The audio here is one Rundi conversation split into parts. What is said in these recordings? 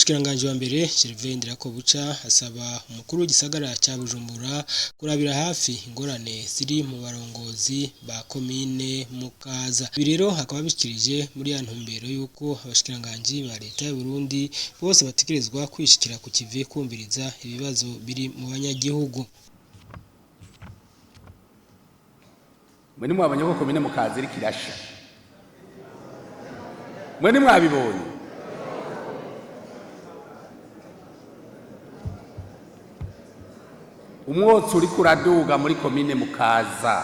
Umushikiranganji wa mbere Gervais Ndirakobuca asaba umukuru w'igisagara ca Bujumbura kurabira hafi ingorane ziri mu barongozi ba komine Mukaza. Ibi rero akaba abishikirije muri ya ntumbero yuko abashikiranganji ba leta y'u Burundi bose bategerezwa kwishikira ku kivi kumviriza ibibazo biri mu banyagihugu. Mwe ntimwabonye ko komine Mukaza iriko irasha? Mwe ntimwabibonye? Umwotsi uriko uraduga muri komine Mukaza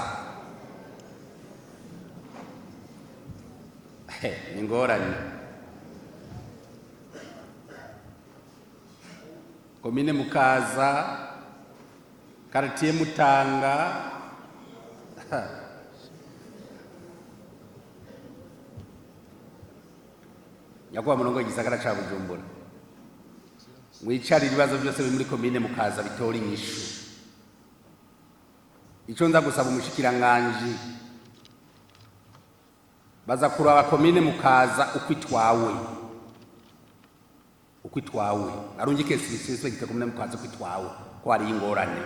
ni ingorane. Komine Mukaza, quartier Mutanga, nyakubahwa murongo w'igisagara ca Bujumbura, mwicarire ibibazo byose biri muri komine Mukaza bitora inyishu. Ico nza gusaba umushikiranganji, baza kuraba komine Mukaza uko itwawe, uko itwawe, arungike inspecteur komine Mukaza uko itwawe, ko hari ingorane.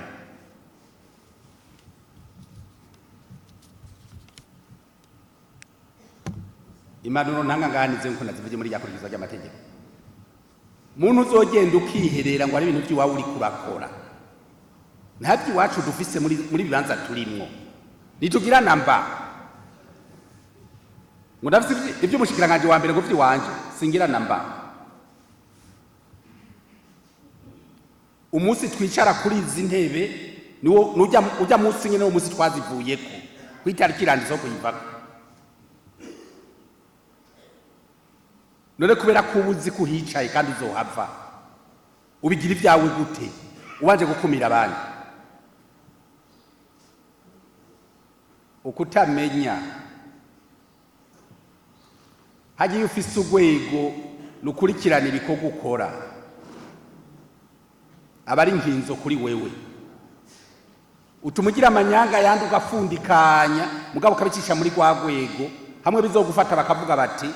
Impanuro ntanga ngaha nkuko nazivuze muri rya kurikizwa ry'amategeko. Muntu uzogenda ukiherera ngo ari ibintu by'iwawe uriko urakora, nta by'iwacu dufise muri bibanza turimwo, nitugira namba ngo ndafise ivy'umushikiranganji wa mbere ngo vy'iwanje singira namba. Umunsi twicara kuri izi ntebe niwo ujya munsi nyene, uwo munsi twazivuyeko kwitariki iranditseho kuyivako. None kubera ko uba uzi ko uhicaye kandi uzohava, ubigira ibyawe gute ubanje gukumira abandi? Ukutamenya hagiye ufise urwego rukurikirana ibikorwa ukora, aba ari nkinzo kuri wewe, utuma ugira amanyanga yandi ugafundikanya, mugabo ukabicisha muri rwa rwego, hamwe bizogufata bakavuga bati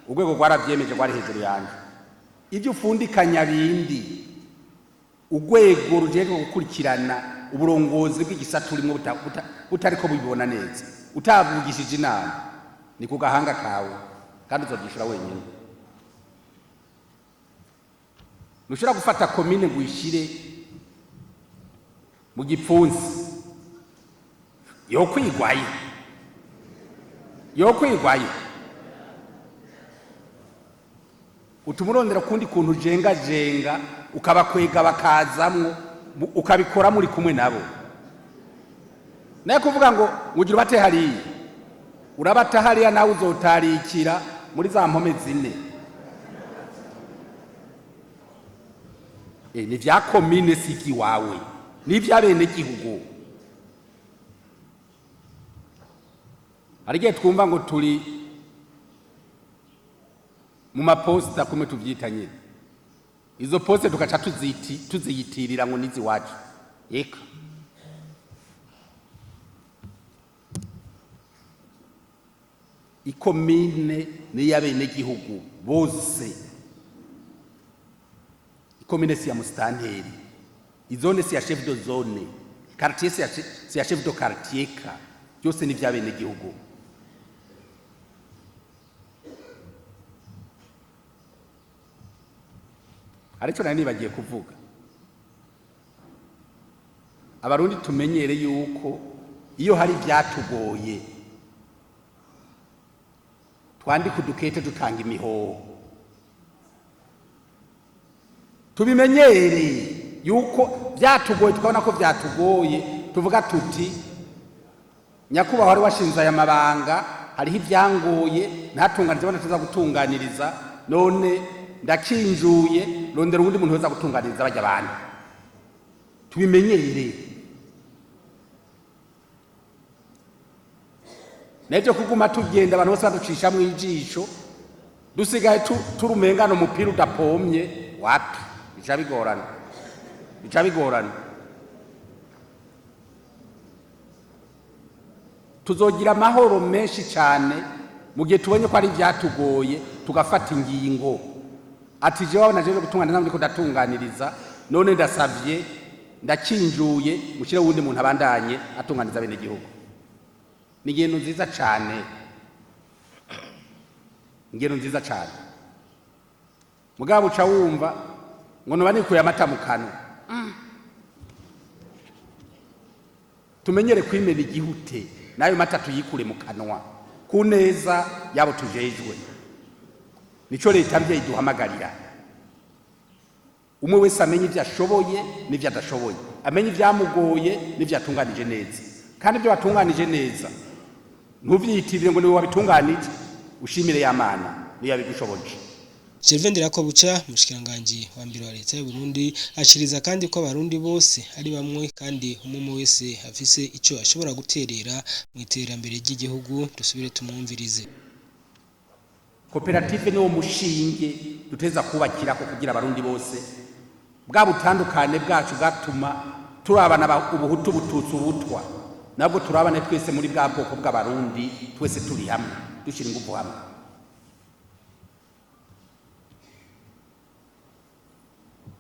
urwego rwarabyemeje rwari hejuru yanjye. Ibyo ufundikanya bindi, urwego rujejwe gukurikirana uburongozi bw'igisata urimo butariko bubibona neza, utabugishije inama, ni ku gahanga kawe kandi uzobyishura wenyine. Ntushobora gufata komine ngo uyishire mu gipfunsi, yokwigwayo, yokwigwayo. Utuma urondera ukundi kuntu ujengajenga, ukabakwega bakazamwo, ukabikora muri kumwe nabo. Naye kuvuga ngo ugira ubate hariya, urabata hariya nawe uzotarikira muri za mpome zine. Ni vya komine, si iby'iwawe, ni iby'abenegihugu. Hari igihe twumva ngo turi mu maposita, kumwe tuvyita nyine izo poste, tugaca tuziyitirira ngo nizi wacu. Eka ikomine ni iy'abenegihugu bose. Ikomine si ya musitanteri, izone si ya chef de zone, quartier si ya chef de quartier, ka byose ni iby'abenegihugu. Aricyo nari nibagiye kuvuga, Abarundi tumenyere yuko iyo hari ibyatugoye twandika udukete dutanga imihoho. Tubimenyere yuko byatugoye, tukabona ko byatugoye, tuvuga tuti nyakubahwa wari washinze aya mabanga, hariho ibyangoye ntatunganirize, bona tuza gutunganiriza, none ndakinjuye, rondera uwundi muntu yoza gutunganiriza bajya abantu. Tubimenyere nibyo kuguma tugenda abantu bose baducishamwo ijisho, dusigaye turumengana umupira udapomye. Wapi, bica bigorana, bica bigorana. Tuzogira amahoro menshi cyane mu gihe tubonye ko ari ibyatugoye tugafata ingingo. Ati jewe naje gutungana ntabwo ndiko ndatunganiriza, none ndasavye, ndakinjuye, mushyire wundi muntu abandanye atunganiza bene gihugu. Ni ingendo nziza cane, ingendo nziza cane. Mugabo uca wumva ngo noba nikuye amata mu kanwa. Tumenyere kwimena igihute, n'ayo mata tuyikure mu kanwa ku neza yabo tujejwe. Nico leta mvyeyi iduhamagarira. Umwe wese amenye ivyo ashoboye n'ivyo adashoboye, amenye ivyamugoye n'ivyo atunganije neza. Kandi ibyo watunganije neza ntuvyiyitirire ngo niwe wabitunganije, ushimire ya Mana niyo yabigushoboje. Gervais Ndirakobuca, umushikiranganji wa mbere wa leta y'u Burundi, ashiriza kandi ko abarundi bose ari bamwe kandi umwe wese afise ico ashobora guterera mu iterambere ry'igihugu. Dusubire tumwumvirize. Koperative niwo mushinge duteza kubakirako kugira abarundi bose bwa butandukane bwacu bwatuma turabana ubuhutu, bututsi, ubutwa, nabwo turabane twese muri bwa bwoko bw'abarundi, twese turi hamwe, dushyira ingufu hamwe.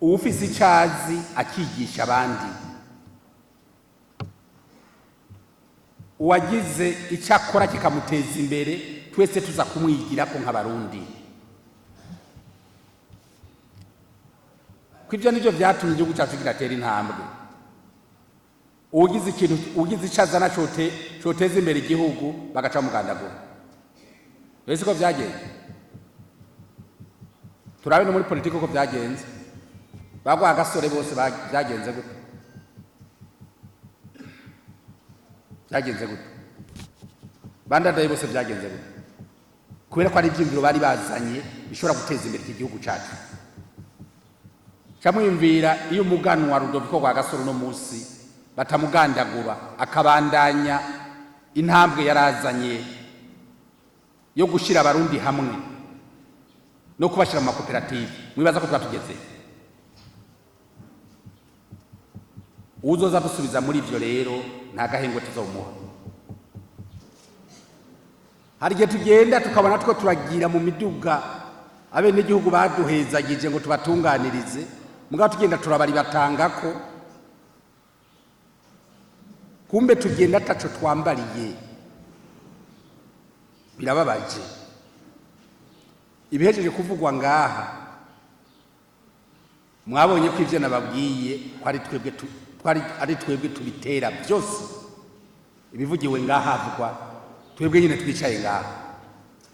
Uwufise icyo azi akigisha abandi, uwagize icyo akora kikamuteza imbere, twese tuza kumwigirako nk'abarundi. Ko ibyo nibyo byatumye igihugu cyacu kidatera intambwe. Ugize ikintu, ugize icyo azana coteza imbere igihugu, bagaca mugandagura. Uretse ko byagenze, turabe no muri politiki uko byagenze. Bagwa agasore bose byagenze gute? Byagenze gute? Bandadaye bose byagenze gute? Kubera ko ari ibyiyumviro bari bazanye bishobora guteza imbere iki gihugu cyacu. Camwiyumvira iyo umuganwa Rudoviko Rwagasore uno munsi batamugandagura, akabandanya intambwe yarazanye yo gushyira abarundi hamwe no kubashyira mu makoperative, mwibaza ko twatugeze? Uzoza dusubiza muri ibyo rero nta gahengwe tuzomuha. Hari igihe tugenda tukabona two turagira mu miduga abenegihugu baduhezagije ngo tubatunganirize, mugabo tugenda turabaribatangako, kumbe tugenda ataco twambariye. Birababaje ibihejeje kuvugwa ngaha. Mwabonye ko ivyo nababwiye ko ari twebwe ari twebwe tubitera byose. Ibivugiwe ngaha havugwa twebwe nyine twicaye ngaha,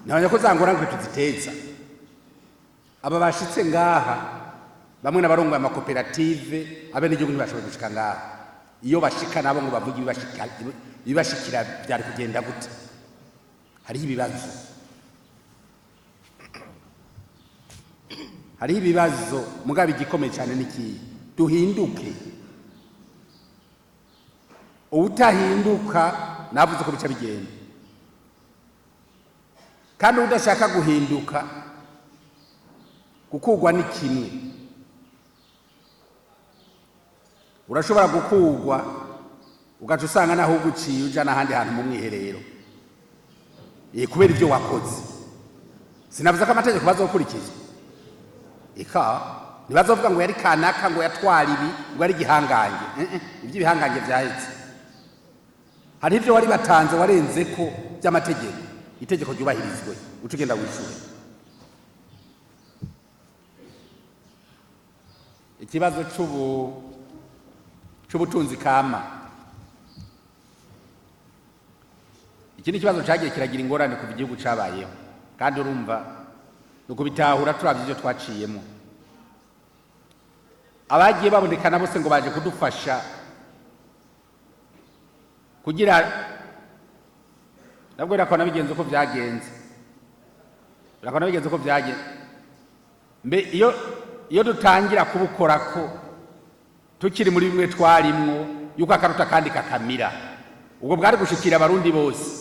ntabonye ko za ngorane tuziteza. Aba bashitse ngaha bamwe n'abarongoye amakoperative, abenegihugu ntibashoboye gushika ngaha. Iyo bashika nabo ngo bavuge ibibashikira, byari kugenda gute? Hariho ibibazo, hariho ibibazo, mugabo igikomeye cyane ni ikihe? Duhinduke. Uwutahinduka navuze ko bica bigenda, kandi udashaka guhinduka, gukugwa ni kimwe. Urashobora gukugwa ugaca usanga naho uguciye uja n'ahandi hantu mu mwiherero, kubera ibyo wakoze. Sinavuze ko amategeko bazokurikizwa, eka ntibazovuga ngo yari kanaka, ngo yatwara ibi, ngo yari igihangange. Iby'ibihangange vyaheze. Hari ibyo wari batanze warenze ko by'amategeko, itegeko ryubahirizwe, uca ugenda wishure. Ikibazo c'ubutunzi kama, iki ni ikibazo cagiye kiragira ingorane kuva igihugu cabayeho, kandi urumva ni ukubitahura turavye ivyo twaciyemo. Abagiye babonekana bose ngo baje kudufasha kugira nabwo birakona bigenze uko vyagenze, birakona bigenze uko vyagenze. Mbe iyo dutangira kubukorako tukiri muri bimwe twarimwo, yuko akaruta kandi kakamira, ubwo bwari gushikira abarundi bose.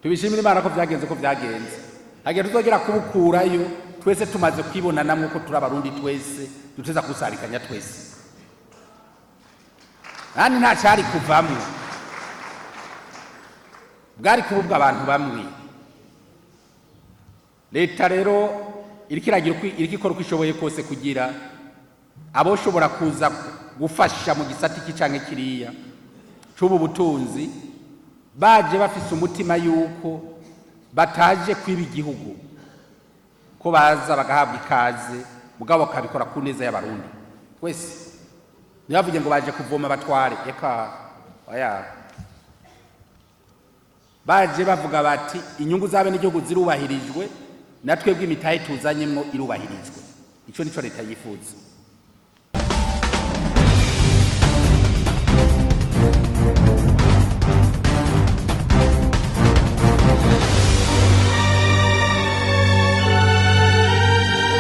Tubishimira Imana ko vyagenze uko vyagenze. Hagiye tuzogera kubukurayo twese tumaze kwibonana nk'uko turi abarundi twese, duteza kusarikanya twese, kandi nta cari kuvamwo, bwari kububwa abantu bamwe. Leta rero Iriko iragira iriko ikora uko ishoboye kose kugira aboshobora kuza gufasha mu gisata iki canke kiriya c'ubu butunzi, baje bafise umutima yuko bataje kwiba igihugu, ko baza bagahabwa ikaze, mugabo bakabikora ku neza y'Abarundi twese. Ntibavuge ngo baje kuvoma batware, eka oya. Baje bavuga bati inyungu z'abenegihugu zirubahirijwe, na twebwe imitahe tuzanyemwo irubahirijwe. Ico nico leta yifuza.